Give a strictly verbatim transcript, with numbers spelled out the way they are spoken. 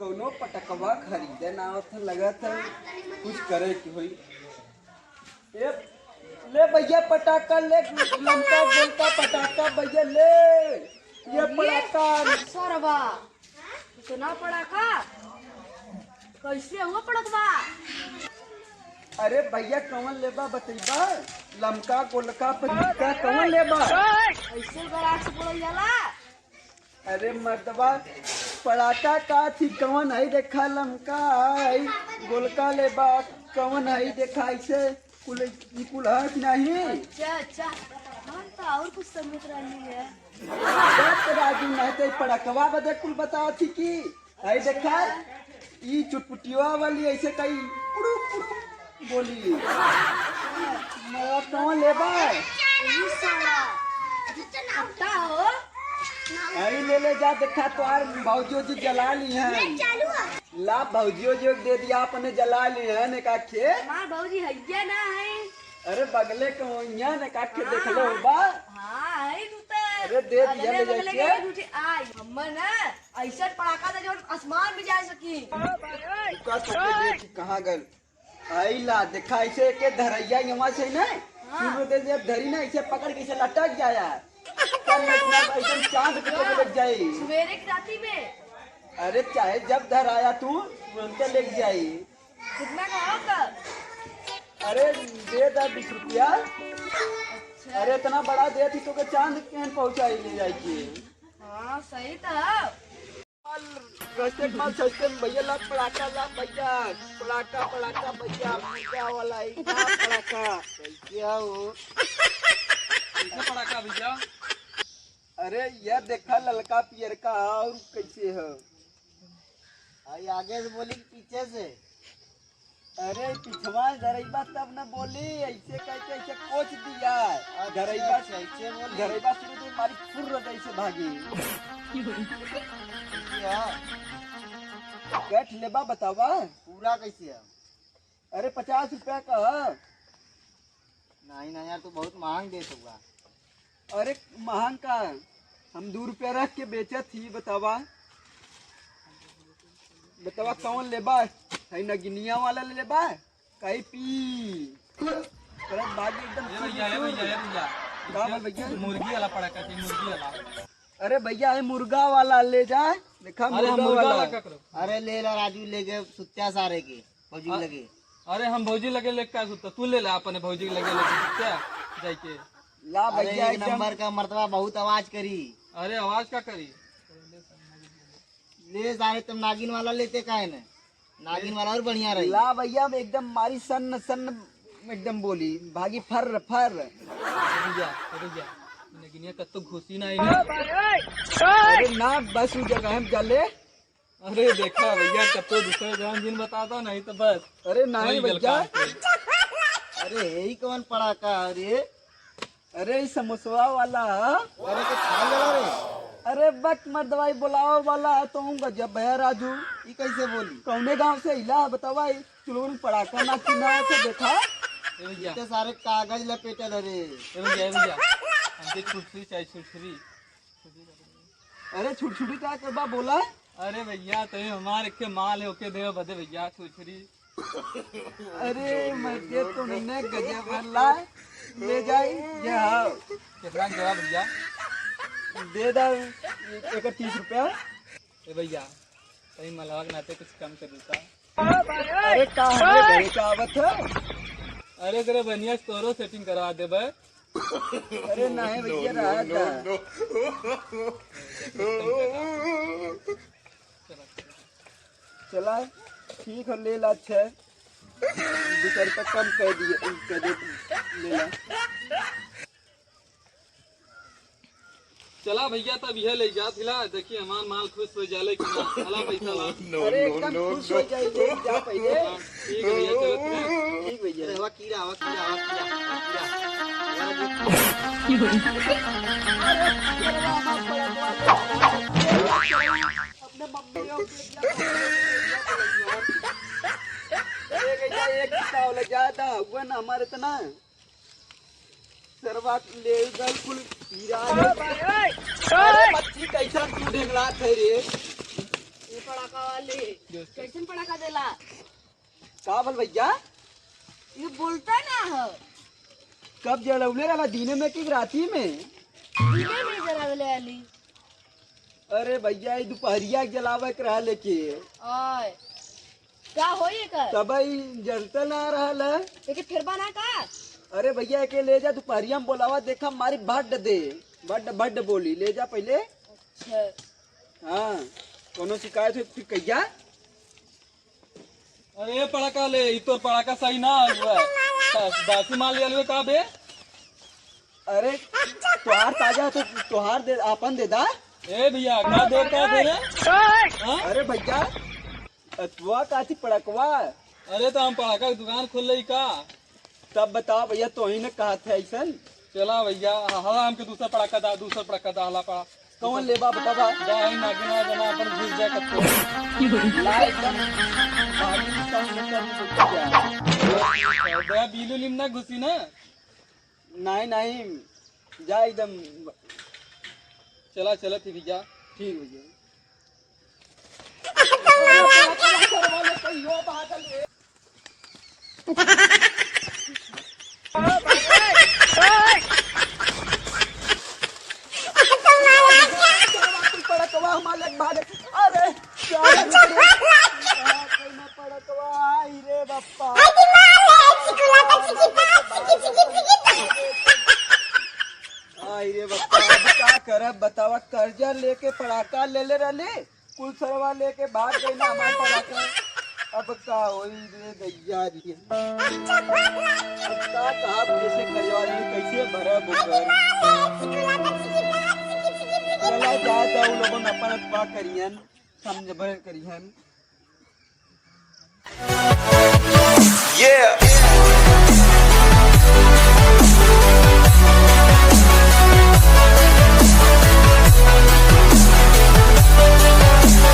कौनो पटकवा खरीदे ना आवत है, लगत है कुछ करे के होई। ए, ले भैया पटाखा, ले लमका गोलका पटाखा भैया, ले। ये अरे, पटाखा। सरवा, इतना पटाखा कैसे हुआ पड़त बा? अरे भैया, कौन लेबा बतैबा? लमका गोलका पटाखा कौन लेबा? ऐसे गराज से पड़ल जाला? अरे मर्दवा, पड़ाका का थी? कौन है देखा, लमका है, गोलका लेबा, कौन है देखा, ऐसे कुल, ई कुल है कि नहीं? अच्छा, अच्छा, हम तो और कुछ समझ रहनी है। बात राजू नहीं तो पड़कवा बदे कुल बताओ थी कि है देखा, ई चुटपुटिया वाली ऐसे कई पुड़ुक पुड़ुक बोली। मैं कौन लेबा? ई साला, हट्टा हो। आई ले ले जा, देखा तोहार भौजी ओजी जला ली है। ला भौजी ओजी दे दिया, अपने जला ली है ने का खे। हमार भौजी हैया ना है। अरे बगले के होइया ने का खे, देख लो बा। हाँ, है तू तो। अरे दे दिया अगले ले बगले जाके। के झूठे आई। हम्मे ना ऐसा पड़ाका दे जो आसमान में जा सकी। का सबके देख कहाँ गल? आई ला, देखा ऐसे के धरैया यहाँ से ना, हाँ। सूर्य देव जब धरी ना, ऐसे पकड़ के ऐसे लटक जाया। तब इतना एकदम चांद के तो लग जाए। सवेरे की राती में। अरे चाहे जब धर आया तू, तुरंत लेके जाई। कितना का होगा? अरे दे दा बीस रुपया। अच्छा। अरे इतना बड़ा दे दी तो के चांद केहन पहुँचाई ले जाए के? हाँ, सही था। रस्ते के बाद सस्ते में भैया ला पड़ाका ला भैया, पड़ाका, पड़ाका भैया, मुर्गा वाला, ई ना पड़ाका। कैसे हो? कैसे पड़ाका भैया? अरे यह देखा ललका पियरका और कैसे हो? आई आगे से बोली कि पीछे से? अरे पिछवा धरैबा तब न बोली, ऐसे कह के ऐसे कोच दिया। अच्छा, धरैबा अच्छा, ऐसे बोली। धरैबा शुरू से मारी फुर्र जैसे भागी। क्या? बैठ लेबा बतावा। पूरा कैसे है? अरे पचास रुपया का है। नहीं, नहीं यार, तू बहुत महंग देत हुआ। अरे महंग का, हम दू रुपया रख के बेचत ही, बतावा। बतावा कौन लेबा? है नगिनिया वाला लेबा? कहीं पी। करत बागी एकदम ये भैया, ये भैया, ये भैया। का बोल भैया? मुर्गी वाला पड़ाका थी, मुर्गी वाला। अरे भैया, ये मुर्गा वाला ले जा। देखा अरे हम मुर्गा मुर्गा वाला। वाला का करब? अरे ले ला राजू, ले गए सुत्या सारे के, भौजी अ-, लगे। अरे हम भौजी लगे लेके का सुत्ता, तू ले ला अपने भौजी लगे लेके सुत्या जाके। ला अरे भैया, एक एकदम नंबर का मर्दवा बहुत आवाज करी। अरे आवाज का करी? ले सारे तुम नागिन वाला लेते काहे न? नागिन वाला और बढ़िया रही। ला भैया, एकदम मारी सन्न सन्न एकदम बोली, भागी फर फर। रुक जा, रुक जा। नगिनिया कत्तो घुसी ना आई ना। अरे ना, बस उ जगह हम जले। अरे देखा भैया, कत्तो दूसरे जगह जिन बताता नहीं तो बस। अरे नहीं वही भैया। गलकान पे। अरे यही कौन पड़ाका है रे? अरे, ई समोसवा वाला ह। अरे, तो खा लेला रे। अरे, बक मर्दवाई बोलावे वाला है, तो हूँ गजब है राजू। ई कैसे बोली? कौने गांव से इला है बतावा, ई चुलबुल पड़ाका ना की ना से देखा। ए भैया। इतने सारे कागज लपेटल है रे। ए भैया, ए भैया, हमके छुरछुरी चाहिए, छुरछुरी। अरे, छुरछुरी का करबा बोला? अरे भैया, तो ये हमारे के माल है, ओके देवे बदे भैया, छुरछुरी। अरे, मैं के तो नहीं गजब है, ला, ले जाई, ये हाँ। कितना के बा भैया? दे दा, एक तीस रुपया। ए भैया, कहीं मलहवा के नाते कुछ कम कर देता। अरे, का हमरे घरे का आवत है? अरे, तेरे बनिया से तोरो setting करवा देबे। अरे, नहीं भैया, रहा था। चला, ठीक है, ले ला, अच्छा है। दो चार रुपया कम कर दिए, कर दे, ले ला। चला भैया, तब यह ले जात हिला, देखिए हमार माल खुश हो जाले कि ना। हला पैसा ला। अरे, एकदम खुश हो जाए, ले जा पहले। हाँ, ठीक है भैया, चलत हैं। ठीक भैया। अरे, हवा कीड़ा, हवा कीड़ा, हवा कीड़ा, हवा कीड़ा। अपने मम्मी को दे दिया। एक, एक, एक कितना होला, ज्यादा हुआ ना हमारे इतना। सरवा ले गल कुल पीरा है। अरे मच्छी कैसा तू ढेंगलात है रे? ये पड़ा काले, कैसन पड़ाका देला? का बोल भैया? ये बोलता ना है। कब जलौले रहला, दिने में कि राती में? दिने में जलावे ले आली। अरे भैया, ये दुपहरिया के जलावे के रहा लेके। ओए, का होई एकर? तब ई जलता ना रहल है। एके फेरबा ना का? अरे भैया, एके ले जा, दुपहरिया में बोलावा, देखा मारी भड्ड दे, भड्ड भड्ड बोली, ले जा पहले। अच्छा। हाँ, कोनो शिकायत हो फिर कहिया। अरे पड़ाका ले, ई तोर पड़ाका सही ना आलू है। बासी माल ले आलू है का बे? अरे तोहार ताजा तो तोहार दे, आपन दे दा। ए भैया, का दे, का दे रे? हाँ? अरे भैया, अतवा का थी पड़कवा? अरे तो हम पड़ाका की दुकान खोल ले का? तब बताओ भैया, तो ही ने कहा थे ऐसन। चला भैया, हला हमके दूसरा पड़ाका दा, दूसरा पड़ाका दा, हला पड़ा। कौन लेबा बतावा? जा, है नागिन वाला जना अपन घुस जाए कत्तो। ला एकदम भारी तंग कर दिया। दया बीलू लिम ना घुसी ना? नहीं, नहीं, जा एकदम। चला, चला थी भैया। ठीक भैया। पड़कवा हमारे भाग। अरे, क्या है? पड़कवा, आई रे बप्पा। आई रे बप्पा, अब का करब बतावा, कर्जा लेके पड़ाका ले ले रहले, कुल सरवा लेके भाग गई ना हमार पड़ाका। अब का होई रे दैया रे। अब का कहब, कैसे करवा रे, कैसे भरब ओकर? चला जा, जा, उ लोगन अपन अतवा करियन, समझबे करियन। Yeah।